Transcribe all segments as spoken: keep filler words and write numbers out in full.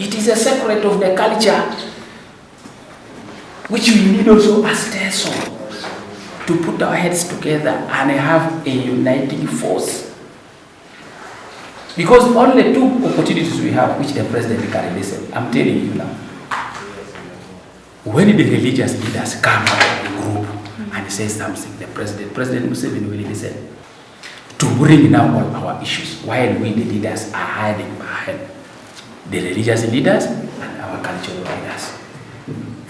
It is a secret of the culture which we need also as Teso to put our heads together and have a uniting force. Because only two opportunities we have which the president can listen. I'm telling you now. When the religious leaders come out of the group and say something, the president, President Museveni will listen to bring now all our issues while we the leaders are hiding behind the religious leaders and our cultural leaders.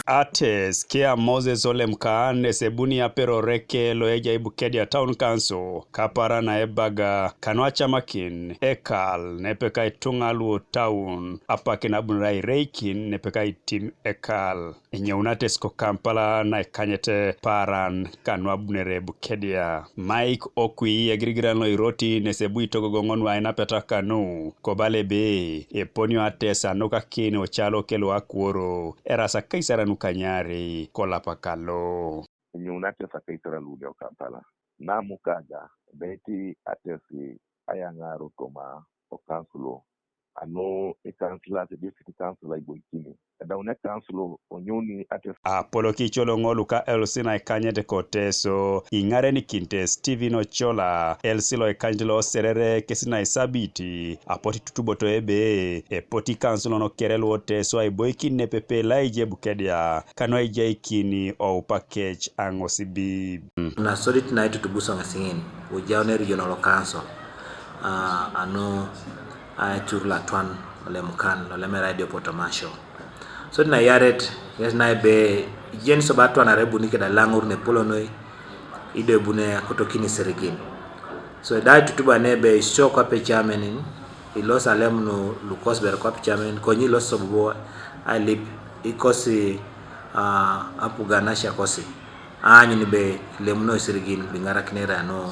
Ates kia Moses Ole Mukan esebuni aperoreke lo ejai Bukedea Town Council kapara na ebaga kanu acamakin ekal nepeka itunga lu town apakin abunere aireikin nepeka itim ekal. Enyeun Ates ko Kampala na ikanyet paaran kanu abunere Bukedea. Mike Okwi egirigiran lo Iroti nesebu itogogoŋon ainapeta kanu kobala ebe eponio Ates anukakin ocalo kelo Akuoro erasa akaisare nukanyari kolapa kalo. Enyeun Ates akaisare luuni o Kampala namukaga beti Ates ayaŋar koma o kansulo. Anu ikansulo ate district council aiboikini edaun ekansulo onyuni ate. Apolok icoloŋo luka L C na ikanyet ko Teso iŋarenikinite Stephen Ochola, L C lo ikanyet lo Serere kesi na isabiti apot itutuboto ebe epot ikansulo nokere luo Teso aiboikin nepepe laije Bukedea kanu aijaikini oupakec aŋosibib. Na sodit na itutubuso ŋesiŋin ujaune regional council. Ah, anu aicur latwan olemukan lolemera idio potomasho. So tina yaret yes na ibe ijeni soba atwan arebuni keda laŋur nepolonoi ido ebune akotokini sirigin. So da itutuba nebe isio kwape chamenin ilos alem nu lukos ber kwape chamen konyi ilos sobubo alip ikosi, ah, apuganasha kosi. Aanyun be ilemuno isirigin biŋarakinere anu,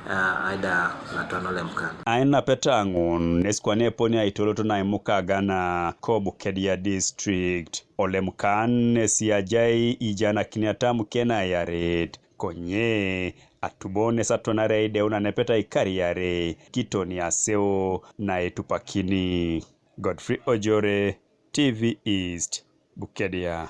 ah, aida latwan olemukan. Ainapeta ŋun nes kwane eponi aitoloto na imukaga na ko Bukedea district. Olemukan nesi ajai ijanakiniata muke na yaret konye atubo nes atwanare aideu na nepeta ikar yare kitoni aseo na etupakini. Godfrey Ojore, T V East, Bukedea.